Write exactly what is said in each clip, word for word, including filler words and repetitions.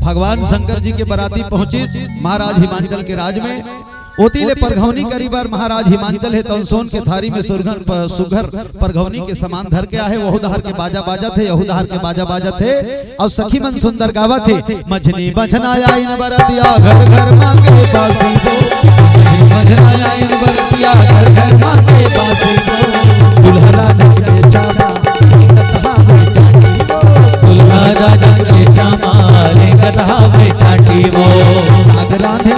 भगवान शंकर जी के बराती पहुंचिस महाराज हिमांचल के राज में। ओती ले परघौनी करी बर महाराज हिमांचल हे तौन सोन के थारी में सुरघन प-, सुघर परघौनी के समान धर के आहे। वहू धार के बाजा बाजत हे, यहू धार के बाजा बाजत हे। अउ सखी मन सुंदर गावत हे, मझनी मझना आइन बरतिया, घर घर मांगे बासी दो। मझनी मझना आइन बरतिया, घर घर मांगे बासी दो। दुल्हा राजा के चामा, दुल्हा राजा के चामा, रे कथा में चाटी वो। साग रांधे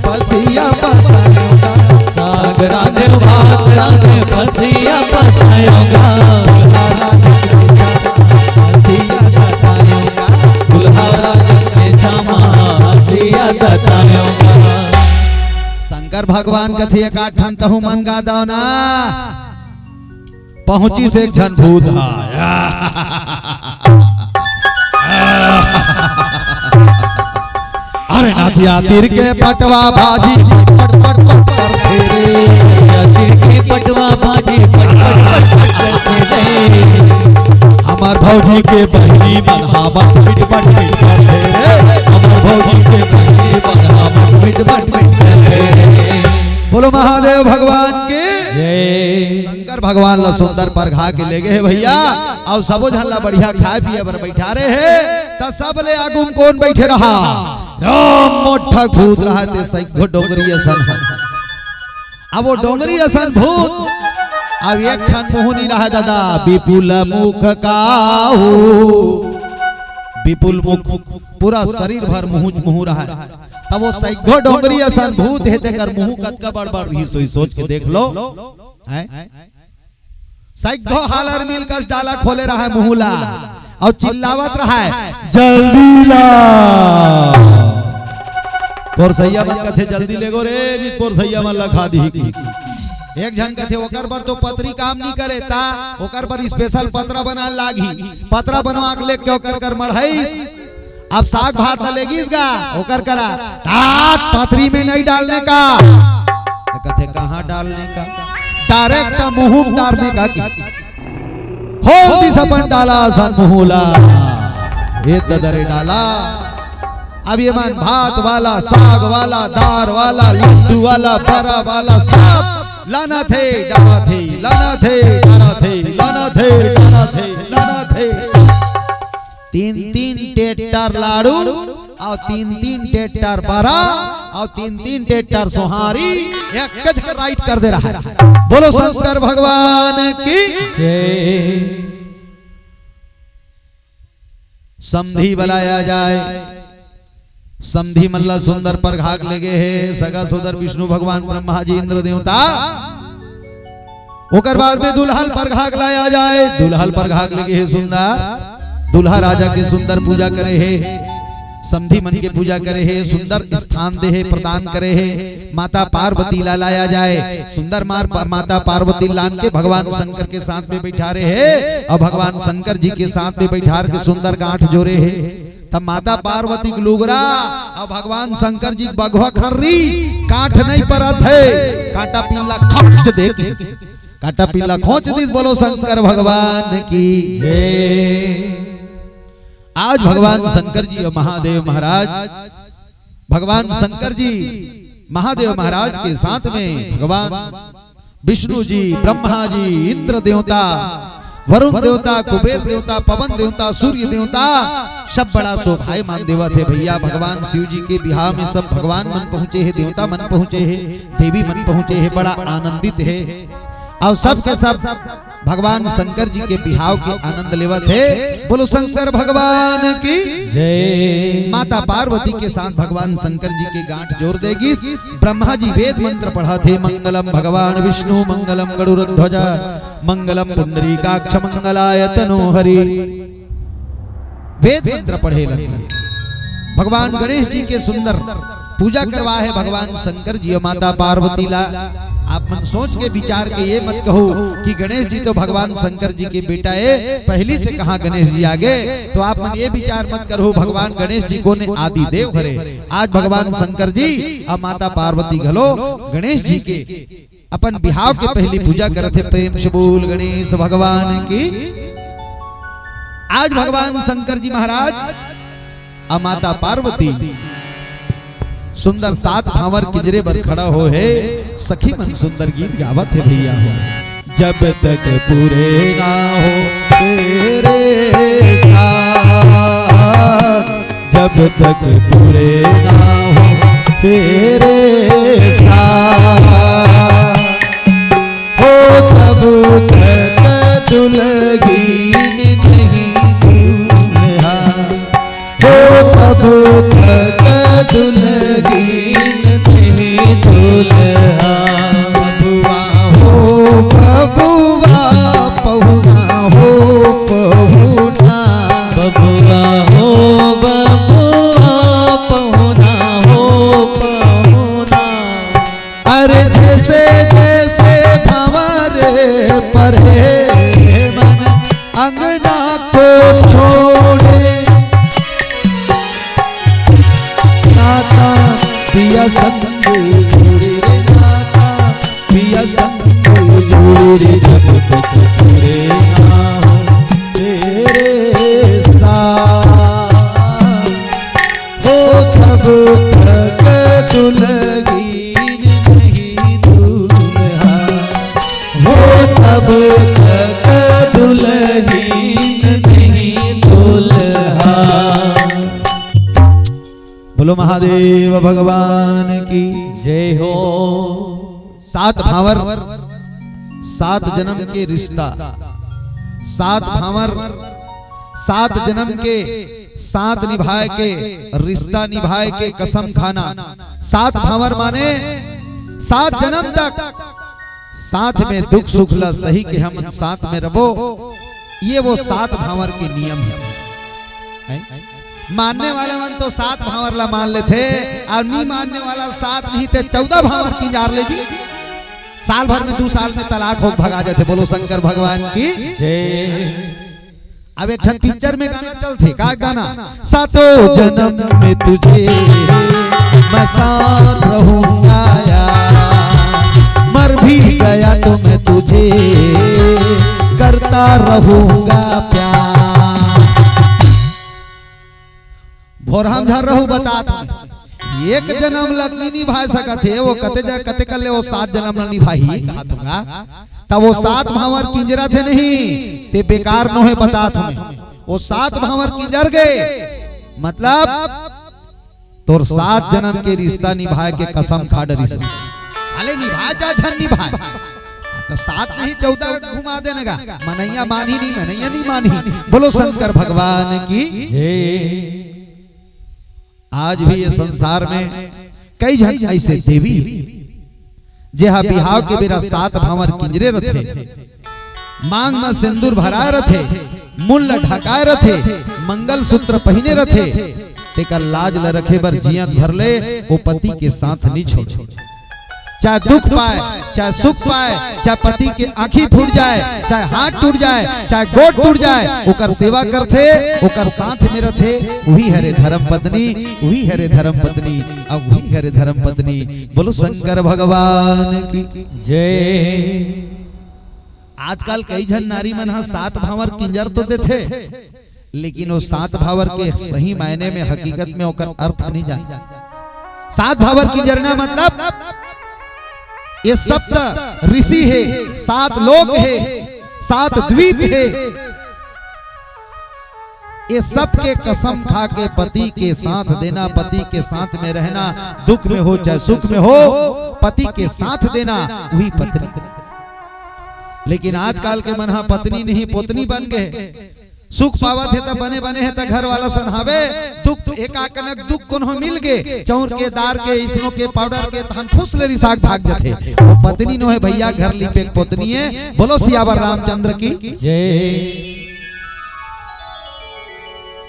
पसिया पसायो गा। साग रांधे भात रांधे पसिया पसायो गा। दुल्हा राजा के चामा, पसिया पसायो गा। दुल्हा राजा के चामा, पसिया पसायो गा। शंकर भगवान कथे, "एकाठन तहू मन गा दव ना।" पहुंचिस एक झन भूत हा। अरे नदिया तीर के पटवा भाजी पट पट पट करथे रे। नदिया तीर के पटवा भाजी पट पट पट पट करथे रे। हमर भौजी के बहिनी मन हा बट पिट बट पिट करथे रे। हमर भौजी के बहिनी मन हा बट पिट बट पिट करथे रे। बोलो महादेव भगवान की जय। शंकर भगवान ला सुंदर परघा के ले गे हे भैया। अउ सबो झन ला बढ़िया खाए पिए बर बैठारे हे। त सबले आगू म कोन बैठे रहा? राम मोठा भूत रहा, ते सइघो डोंगरी असन। अब वो डोंगरी असन भूत, अब एक ठन मुहूं नइ रहा दादा, विपुल मुख काहू। विपुल मुख, पूरा शरीर भर मुहूं, मुहूं रहा। तब वो सइघो डोंगरी असन भूत हे, तेकर मुहूं कतका बड़ बड़ रही, सोई सोच के देख लो। हैं? सइघो हालर मिलकर डाला खोले रहा है मुहूं ला, अउ चिल्लावत रहा है, "जल्दी ला।" पोरसैया मन कथे, "जल्दी लेगो रे, नित पोरसैया मन ला खा दिही।" एक झन कथे, "ओकर बर तो पतरी काम नइ करे, ता ओकर बर special पतरा बनाए लागही।" पतरा बनवा के लेके ओकर कर मढ़ाइस। अब साग भात ला लेगिस गा, ओकर करा, "तात पतरी में नहीं डालने का।" त कथे, "कहाँ डालने का?" "Direct मुहूं म डालने का।" कि खोल दिस अपन डाला असन मुहूं ला। ए ददरे डाला। अब ये मन भात वाला, साग वाला, दार वाला, लड्डू वाला, बरा वाला, सब लाना थे, डाला थे, लाना थे, डाला थे, लाना थे, डाला थे, लाना थे। तीन तीन टेट्टर लाड़ू अउ तीन तीन टेट्टर बरा अउ तीन तीन टेट्टर सोहारी एक झन राइट कर दे रहा है। बोलो शंकर भगवान की जय। समधी बलाया जाए। समधी मन ला सुंदर परघा के लेगे हे सगा सोदर विष्णु भगवान, ब्रह्मा जी, इंद्र देवता। ओकर बाद में दुल्हा ल परघा के लाया जाए। दुल्हा ल परघा के लेगे हे सुंदर, दुल्हा राजा के सुंदर पूजा करे हे, समधी मन के पूजा करे हे, सुंदर स्थान दे हे, प्रदान करे हे। माता पार्वती ला लाया जाए। सुंदर मार पा-, माता पार्वती लान के भगवान शंकर के साथ में बैठारे हे अउ भगवान शंकर जी के साथ में बैठार के सुंदर गांठ जोरे हे। तब माता पार्वती के लुगरा अउ भगवान शंकर जी के बघवा खर्री गांठ नइ परत हे। कांटा पिल्ला खोंच दे के, कांटा पिल्ला खोंच दिस। बोलो शंकर भगवान की जय। आज भगवान शंकर जी अउ महादेव महाराज, भगवान शंकर जी महादेव महाराज के साथ में भगवान विष्णु जी, ब्रह्मा जी, इंद्र देवता, वरुण देवता, कुबेर देवता, पवन देवता, सूर्य देवता, सब बड़ा शोभायमान देवत हे भैया। भगवान शिव जी के बिहाव में सब भगवान मन पहुंचे हे, देवता मन पहुंचे हे, देवी मन पहुंचे हे, बड़ा आनंदित हे। अउ सब के सब भगवान शंकर जी के बिहाव के आनंद लेवत हे। बोलो शंकर भगवान की जय। माता पार्वती के साथ भगवान शंकर जी के गांठ जोर दे गिस। ब्रह्मा जी वेद मंत्र पढ़त हे, मंगलम भगवान विष्णु, मंगलम गरुड़ध्वज, मंगलम पुंडरीकाक्ष, मंगलाय तनो हरि। वेद मंत्र पढ़े लगे। भगवान गणेश जी के सुंदर पूजा करवा हे भगवान शंकर जी अउ माता पार्वती ला। आप मन सोच के विचार के ये मत कहो कि गणेश जी तो भगवान शंकर जी के बेटा हे, पहली से कहाँ गणेश जी आगे। तो आप मन ये विचार मत करो भगवान गणेश जी कोन ए, आदि देव हरे। आज भगवान शंकर जी अउ माता पार्वती घलो गणेश जी के अपन बिहाव के पहली पूजा करत हे। प्रेम से बोल गणेश भगवान की। आज भगवान शंकर जी महाराज आ माता पार्वती सुंदर सात भांवर किंजरे बर खड़ा हो हे। सखी मन सुंदर गीत गावत हे भैया हो। जब तक पूरे ना हो तेरे साथ, जब तक पूरे ना हो तेरे साथ, हो तब तक दुल्हन नहीं दूल्हा, हो तब तक दुल्हन नहीं दूल्हा। बबुआ हो बबुआ, पहुना हो पहुना। बबुआ हो बबुआ, पहुना हो पहुना। अरे जैसे जैसे भंवर परे मन अंगना को छोड़े। नाता पिया संग जोड़े रे, नाता पिया संग जोड़े रे, जब तक पूरे ना हो तेरे साथ, हो तब तक दुल्हन नहीं दूल्हा, हो तब तक दुल्हन नहीं दूल्हा। बोलो महादेव भगवान की जय हो। सात भांवर, सात जन्म के रिश्ता, सात भांवर, सात जन्म के साथ निभाए के, रिश्ता निभाए के कसम खाना। सात भांवर माने सात जन्म तक साथ में दुख सुख ला सही के हमन साथ में रबो। ये वो सात भांवर के नियम हे। हैं? मानने वाले मन तो सात भांवर ला मान लेथे, अउ नी मानने वाला सात नहीं ते चौदह भांवर किंजार लेही। साल भर में, दू साल में तलाक हो भगा जाथे। बोलो शंकर भगवान की जय। अब एक ठन पिक्चर में गाना चलथे, का गाना? सातों जन्म में तुझे मैं साथ रहूंगा यार, मर भी गया तो मैं तुझे करता रहूंगा प्यार। भोरहा म झन रहू बतात हंव। एक जनम ल नी निभाय सकत हे, वो कते ज-, कते कर ले वो सात जनम ल निभाही, कहात हंव गा। त वो सात भांवर किंजरत हे नहीं, ते बेकार नोहे बतात हंव। वो सात भांवर किंजर गे, मतलब तोर सात जनम के रिश्ता निभाय के कसम खा डरिस। अले निभाय जा झन निभाय, त सात नहीं चौदह घुमा देना गा। मनैया मानही नहीं, मनैया नहीं मानही। बोलो शंकर भगवान की जय। आज भी ये संसार में कई झन ऐसे देवी हे, जेहा बिहाव के बेरा सात भांवर किंजरे रथे, मांग म सिंदूर भराय रथे, मुंह ल ढकाय रथे, मंगलसूत्र पहिने रथे, तेकर लाज ल रखे बर जियत भर ले वो पति के साथ नी छोड़े। चाहे दुख पाय, चाहे सुख पाय, चाहे पति के आंखी फूट जाय, चाहे हाथ टूट जाय, चाहे गोड़ टूट जाय, ओकर सेवा करथे, ओकर साथ में रथे, उही हरे धर्म पत्नी, उही हरे धर्म पत्नी, अब उही हरे धर्म पत्नी। बोलो शंकर भगवान की जय। आजकल कई झन नारी मन ह सात भांवर किंजर तो देथे, लेकिन वो सात भांवर के सही मायने में, हकीकत में ओकर अर्थ नहीं जाने। सात भांवर किंजरना मतलब ये सप्त ऋषि हे, सात लोक हे, सात द्वीप हे, ये सब के कसम खा के पति के साथ देना, पति के साथ में रहना, दुख में हो चाहे सुख में हो, पति के साथ देना, उही पत्नी। लेकिन आजकल के मन ह पत्नी नहीं पोतनी बन गे। सुख पावत हे त बने बने हे त घर वाला सनहावे, दुख एकाकनक दुख कोनो मिल गे, चौंर के, दार के, इसनो के, पाउडर के, तहन फुस ले रिसाक भाग जथे। वो पत्नी नोहे भैया, घर लिपे के पोतनी हे। बोलो सियावर रामचंद्र की जय।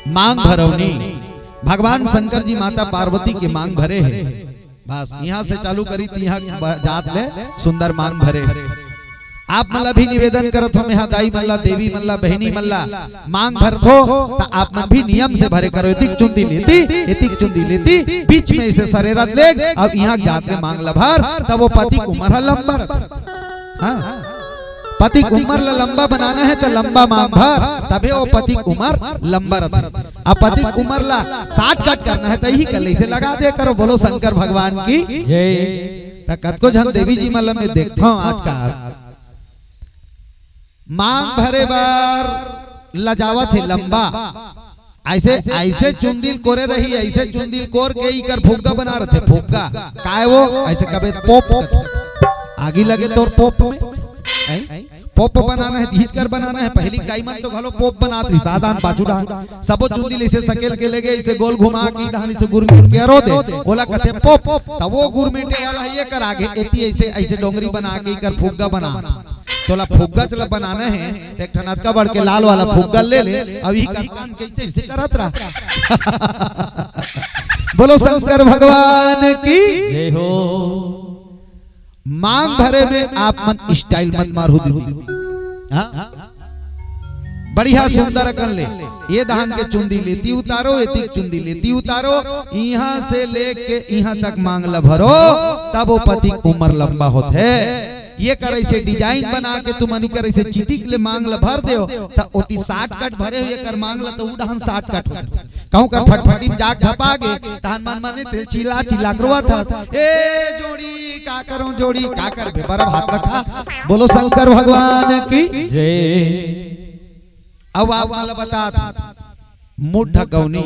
मांग भरौनी, भगवान शंकर जी माता पार्वती के मांग भरे हे। बस इहां से चालू करी, तिहां ब-, जात ले सुंदर मांग भरे। आप मन ला भी निवेदन करत हों, मेहा दाई मन ला, देवी मन ला, बहिनी मन ला मांग भरथो, त आप मन भी नियम से भरे करो। एतिक चुंदी लेती, एतिक चुंदी लेती, बीच में इसे सरेरत लेग, अब इहां जात ले मांग ला भर, तब वो पति के उमर ह लंबा रथे। हां, पति के उमर ला लंबा बनाना हे त लंबा मांग भर, तभे वो पति के उमर लंबा रथे। अब पति के उमर ला shortcut करना हे त इही कर ले, इसे लगा दे करो। बोलो शंकर भगवान की। जय। त कतको झन देवी जी मन ला मैं देखथंव आजकल, मांग भरे बर लजावत हे लंबा, अइसे, अइसे चुंदी ल कोरे रही, अइसे चुंदी ल कोर के इकर फुग्गा बना रथे, फुग्गा। काय वो? अइसे कबे पोप कथे। आगी लगे तोर पोप में? हैं? पोप बनाना हे, तिहीच कर बनाना हे। पहिली के दाई मन तो घलो पोप बनात रहिस, साधान पाछू डहान। सबो चुंदी ल अइसे सकेल के लेगे, अइसे गोल घुमा के डहान, अइसे गुरमिट के अरो दे, ओला कथे पोप। त वो गुरमेटे वाला हे, एकर आगे एती अइसे, अइसे डोंगरी बना के इकर फुग्गा बना। तोला फुग्गा चला बनाना हे, त एक ठन अतका बड़ के लाल वाला फुग्गा ले ले। अभी का काम कइसे, कइसे करत रहा। बोलो शंकर भगवान की। जय हो। मांग भरे में आप मन style मत मारहू दीदी। हाँ? बढ़िया सुंदर अकन ले, ये दहान के चुंदी ल एती उतारो, एती के चुंदी ल एती उतारो, इहाँ से लेके इहाँ तक मांग ल भरो, तब वो पति के उमर लंबा होथे। ये कर अइसे design बना के तुमन कर अइसे चिटिक ले मांग ल भर देव, त ओती shortcut भरे हो, ये कर मांग ल त उ डहान shortcut हो। कहूँ कर फटफटी में जाके धपा गे, तहन मन मने ते चिल्ला चिल्ला के रोवत हस, "ए जोड़ी, का करो जोड़ी, का करबे, बरब हाथ रखा।" बोलो शंकर भगवान की। जय। अब आप मन ल बतात हंव, मुड़ ढकौनी।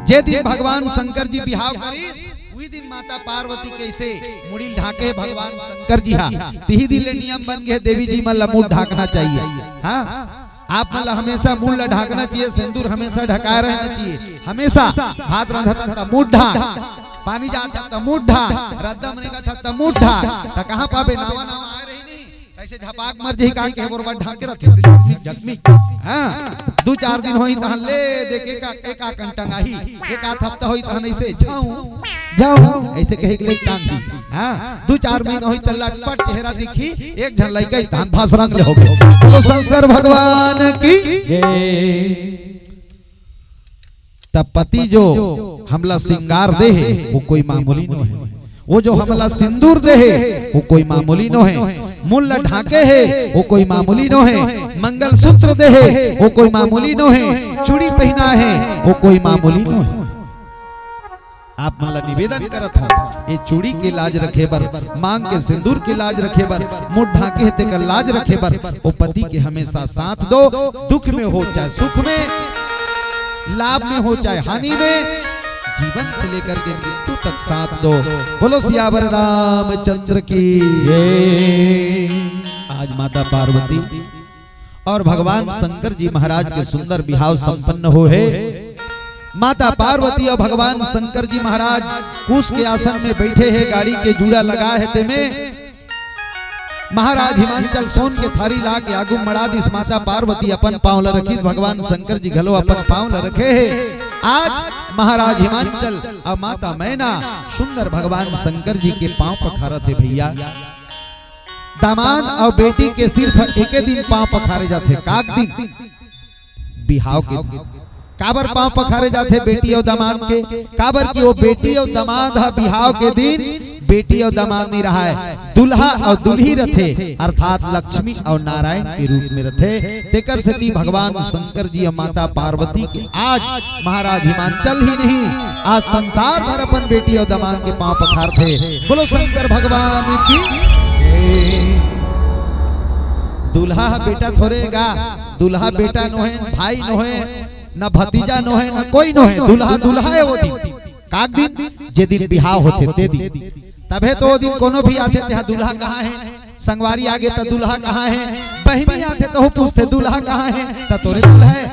जे दिन भगवान शंकर जी बिहाव करिस, उही दिन माता पार्वती कइसे मुड़ी ल ढांके हे भगवान शंकर जी हा। तिही दिन ले नियम बन गे हे, देवी जी मन ला मुड़ ढांकना चाहिए। हाँ, आप मन ला हमेशा मुड़ ला ढांकना चाहिए, सिंदूर हमेशा ढकाए रहना चाहिए। हमेशा भात रांधत हस त मुड़ ढांक, पानी जात हस त मुड़ ढांक, रद्दा म रेंगत हस त मुड़ ढांक। त कहाँ पाबे, नावा नावा आए रही नहीं, अइसे झपाक मर जही का के बरोबर ढांके रथे, जख्मी, जख्मी। हाँ, दू चार दिन होही तहन ले देख एक, एक आकन टंगाही, एक आध हफ्ता होही तहन अइसे जाऊं, जाऊं, अइसे कहे के ले टांगी। हाँ, दू चार महीना होही त लटपट चेहरा दिखी, एक झन लइका ही तहन भाषण ले होगे। बोलो शंकर भगवान की। जय। त पति जो हमला सिंगार दे हे, वो कोई मामूली नो हे। वो जो हमला सिंदूर दे हे, वो कोई मामूली नो हे। मुड़ ला ढांके हे, वो कोई मामूली नो हे। मंगलसूत्र दे हे, वो कोई मामूली नो हे। चूड़ी पहिना हे, वो कोई मामूली नो हे। आप मन ला निवेदन करत हंव, ये चूड़ी के लाज रखे बर, मांग के सिंदूर के लाज रखे बर, मुड़ ढांके हे तेकर लाज रखे बर, ओ पति के हमेशा साथ दो, दुख में हो चाहे सुख में, लाभ में हो चाहे हानि में, जीवन से लेकर के मृत्यु तक साथ दो। बोलो सियावर रामचंद्र की। जय। आज माता पार्वती और भगवान शंकर जी महाराज के सुंदर बिहाव संपन्न हो हे। माता पार्वती और भगवान शंकर जी महाराज कुश के आसन में बैठे हे, गाड़ी के जूड़ा लगा हे, तेमे महाराज हिमांचल सोन के थारी ला के आगू मड़ा दिस। माता पार्वती अपन पांव ला रखिस, भगवान शंकर जी घलो अपन पांव ला रखे हे। आज महाराज हिमांचल और माता मैना सुंदर भगवान शंकर जी के पांव पखारत हे भैया। दामाद अउ बेटी के सिर्फ एके दिन पांव पखारे जाथे। काक दिन? बिहाव के दिन। काबर पांव पखारे जाथे बेटी अउ दामाद के? काबर कि वो बेटी अउ दामाद ह बिहाव के दिन बेटी अउ दामाद नइ रहय, दुल्हा अउ दुल्ही रथे, अर्थात लक्ष्मी अउ नारायण के रूप में रथे। तेकर सेती भगवान शंकर जी अउ माता पार्वती के आज महाराज हिमांचल ही नहीं, आज संसार भर अपन बेटी अउ दामाद के पांव पखारथे। बोलो शंकर भगवान की। दुल्हा ह बेटा थोरे गा, दुल्हा बेटा नोहे, भाई नोहे, न भतीजा नोहे, न कोई नोहे, दुल्हा दुल्हा हे वो दिन। काक दिन? जे दिन बिहाव होथे ते दिन। तभे तो वो दिन कोनो भी आथे, तेहा दुल्हा कहाँ हे, संगवारी आगे त दुल्हा कहाँ हे, बहिनी आथे तहू पूछथे दुल्हा कहाँ हे, त तोरे दुल्हा हे।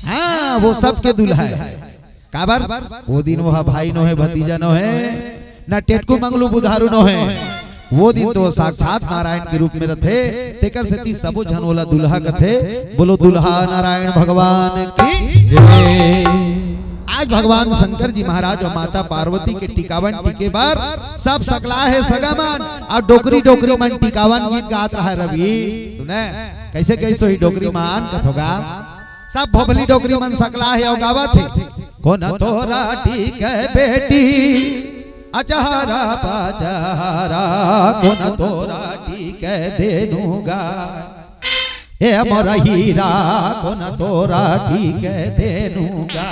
हाँ, वो सबके दुल्हा हे। काबर? वो दिन वो ह भाई नोहे, भतीजा नोहे, न टेटकू मंगलू बुधारू नोहे। वो दिन तो साक्षात नारायण के रूप में रथे, तेकर सेती सबो झन ओला दुल्हा कथे। बोलो दुल्हा नारायण भगवान की। जय। आज भगवान शंकर जी महाराज अउ माता पार्वती के टिकावन टिके बर सब सकला हे सगा मन, अउ डोकरी डोकरी मन टिकावन गीत गात रहय। रवि सुने, कइसे कइसे होही डोकरी मन कथोगा? सब भोभली डोकरी मन सकला हे अउ गावत हे, कोन थोरा टीके बेटी, अचहरा पचहरा कोन तोरा टिके धेनु गा। ए मोर हीरा कोन तोरा टिके धेनु गा।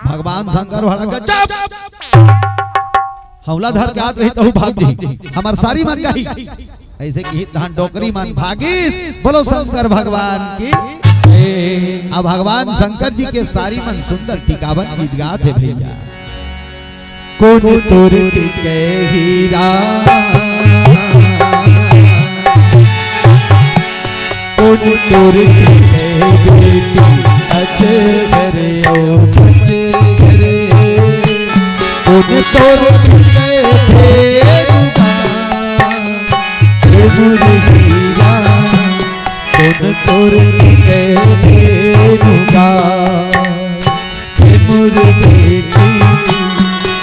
भगवान शंकर भड़क के, "चुप!" हौला धर के आत रही तहू भाग जी। हमर सारी मन गाही। ऐसे कि धान डोकरी मन भागिस। बोलो शंकर भगवान की। अब भगवान शंकर जी के सारी मन सुंदर टिकावन गीत गात हे भैया। कोन तोर टिके हीरा, कोन तोर टिके बेटी, अचहरे ओ अचहरे। कोन तोर टिके धेनु गा, ए मोर हीरा, कोन तोर टिके धेनु गा। ए मोर बेटी,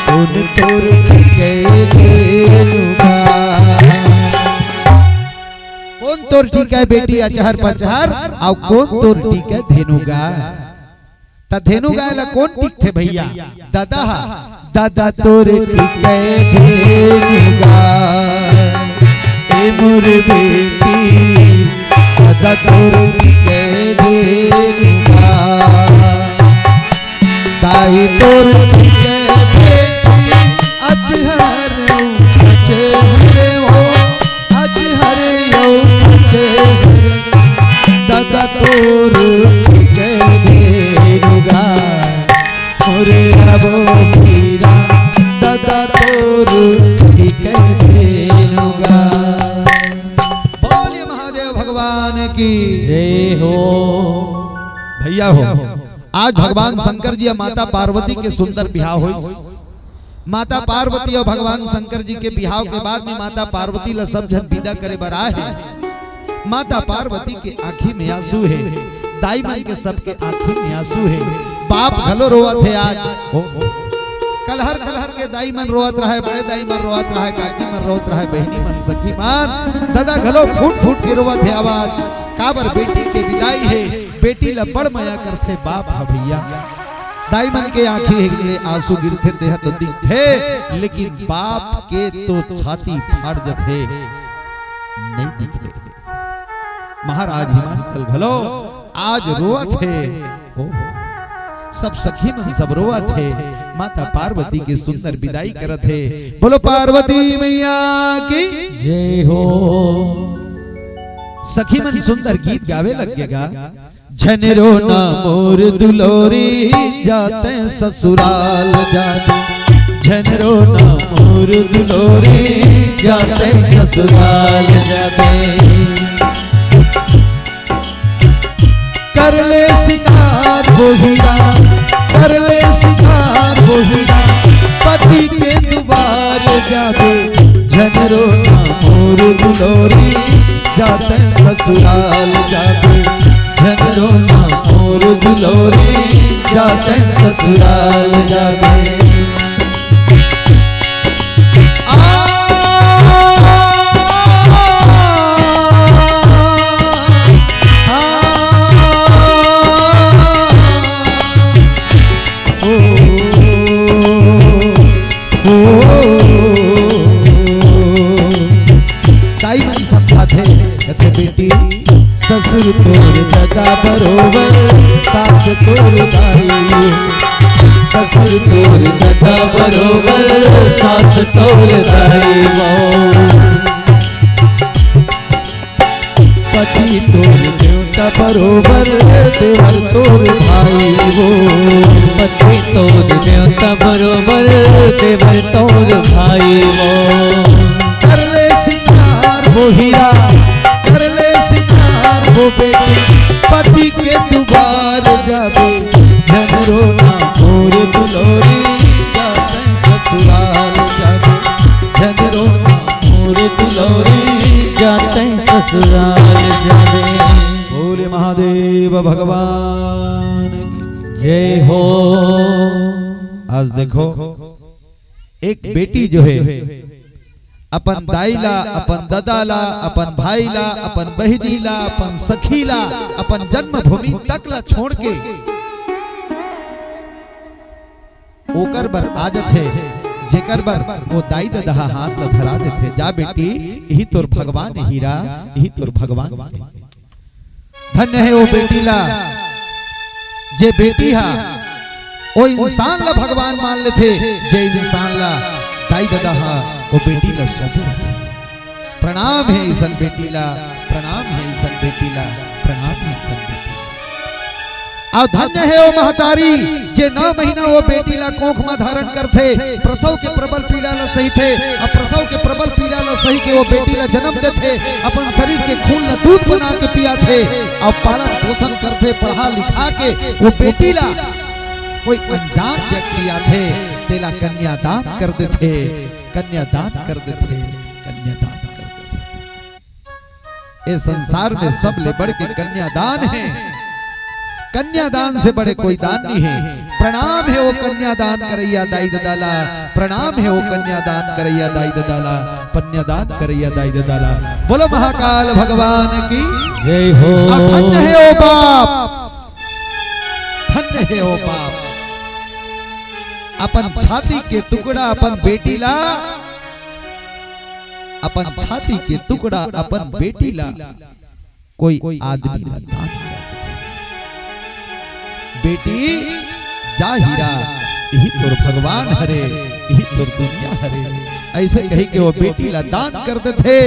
कोन तोर टिके धेनु गा। कोन तोर टिके बेटी अचहर पचहर, अउ कोन तोर टिके धेनु गा। त धेनु गाय ला कोन टिकथे भैया? ददा हा। ददा तोर टिके धेनु गा, ए मोर बेटी, ददा तोर टिके धेनु गा। दाई तोर टिके बेटी, अचहर, अचहर हो, अचहर हो, अचहर। ददा तोर टिके धेनु गा, मोरे रबो हीरा, ददा तोर टिके धेनु गा। बोलिए महादेव भगवान की जय हो। भैया हो, आज भगवान शंकर जी अउ माता पार्वती के सुंदर बिहाव होइस। माता पार्वती अउ भगवान शंकर जी के बिहाव के बाद में माता पार्वती ला सब झन विदा करे बर आए हे। माता पार्वती के आँखी में आंसू हे, दाई मन के सबके आँखी में आंसू हे। बाप घलो रोवत हे आज। ओ, ओ। कलहर कलहर के दाई मन रोवत रहय, बड़े दाई मन रोवत रहय, काकी मन रोवत रहय, बहिनी मन, सखी मन, ददा घलो फूट फूट के रोवत हे। आवाज काबर बेटी के विदाई हे। बेटी ला बड़ मया करथे बाप ह भैया। दाई मन के आँखी ले आंसू गिरथे, देह तो दिखथे, लेकिन बाप के तो छाती फाड़ जथे, नइ दिखे। महाराज हिमांचल घलो आज रोवत हे। ओ, सब सखी मन सब रोवत हे, माता पार्वती के सुंदर विदाई करत हे। बोलो पार्वती मैया की जय हो। सखी मन सुंदर गीत गावे लग गे गा। झन रोना मोर दुलोरी, जा तैं ससुराल जा दे। झन रोना मोर दुलोरी, जा तैं ससुराल जा दे। कर ले सिंगार वो हीरा, कर ले सिंगार वो हीरा, पति के दुवार जाबे। झन रोना मोर दुलोरी, जा तैं ससुराल जाबे। झन रोना मोर दुलोरी, जा तैं ससुराल जाबे। दाई मन समझाथे, कथे बेटी, ससुर तोर ददा बरोबर, सास तोर दाई। ससुर तोर ददा बरोबर, सास तोर दाई वो। पति तोर देवता बरोबर, देवर तोर भाई वो। पति तोर देवता बरोबर, देवर तोर भाई वो। कर ले सिंगार वो हीरा, कर ले सिंगार वो बेटी, पति के दुवार जाबे। झन रोना मोर दुलोरी, जा तैं ससुराल जाबे। झन रोना मोर दुलोरी, जा तैं ससुराल जाबे। बोले महादेव भगवान की जय हो। आज देखो, एक बेटी जो है, अपन दाई ला, अपन ददा ला, अपन भाई ला, अपन बहिनी ला, अपन सखी ला, अपन जन्मभूमि तक ला छोड़ के ओकर बर आ जथे, जेकर बर वो दाई ददा ह हाथ ल धरा देथे, "जा बेटी, इही तोर भगवान हीरा, इही तोर भगवान।" धन्य हे वो बेटी ला, जे बेटी हा ओ इंसान ला भगवान मान लेथे, जे इंसान ला दाई ददा हा ओ बेटी ला सौंपे रथे। प्रणाम हे इसन बेटी ला, प्रणाम हे इसन बेटी ला, प्रणाम हे इसन बेटी ला। अउ धन्य हे ओ महतारी, जे नौ महीना ओ बेटी ला कोख म धारण करथे, प्रसव के प्रबल पीड़ा ला सहिथे, अउ प्रसव के प्रबल पीड़ा ला सही के ओ बेटी ला जन्म देथे, अपन शरीर के खून ला दूध बना के पियाथे, अउ पालन पोषण करथे, पढ़ा लिखा के ओ बेटी ला कोई अनजान व्यक्ति आथे, तेला कन्यादान कर देथे, कन्यादान कर देथे, कन्यादान कर देथे। ए संसार में सबले बढ़ के कन्यादान हे। कन्यादान से बड़े कोई दान नहीं हे। प्रणाम हे वो कन्यादान करैया दाई ददा ला, प्रणाम हे वो कन्यादान करैया दाई ददा ला, कन्यादान करैया दाई ददा ला। बोलो महाकाल भगवान की जय हो। अउ धन्य हे वो बाप, धन्य हे वो बाप, अपन छाती के टुकड़ा अपन बेटी ला, अपन छाती के टुकड़ा अपन बेटी ला कोई आदमी ला दान कर दे। बेटी, जा हीरा, इही तोर भगवान हरे, इही तोर दुनिया हरे। अइसे कहि के वो बेटी ला दान कर देथे।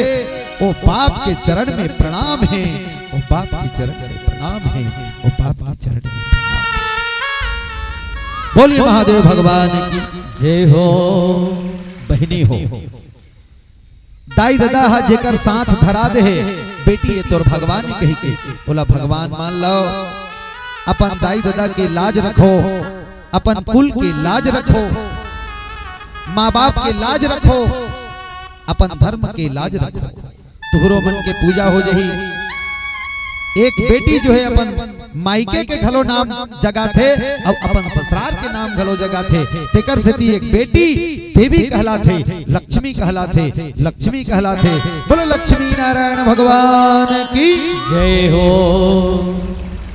ओ बाप के चरण में प्रणाम हे, ओ बाप के चरण में प्रणाम हे, ओ बाप के चरण में प्रणाम। बोलिए महादेव भगवान की जय हो। बहिनी हो, दाई ददा ह जेकर साथ धरा दे हे, बेटी ये तोर भगवान हे कहि के, ओला भगवान मान लो। अपन दाई ददा के लाज रखो, अपन कुल के लाज रखो, माँ बाप के लाज रखो, अपन धर्म के लाज रखो। तुहरो मन के पूजा हो जही। एक बेटी जो हे अपन मायके के घलो नाम जगाथे अउ अपन ससुरार के नाम घलो जगाथे। तेकर सेती एक बेटी देवी कहलाथे, लक्ष्मी कहलाथे, लक्ष्मी कहलाथे। बोलो लक्ष्मी नारायण भगवान की जय हो।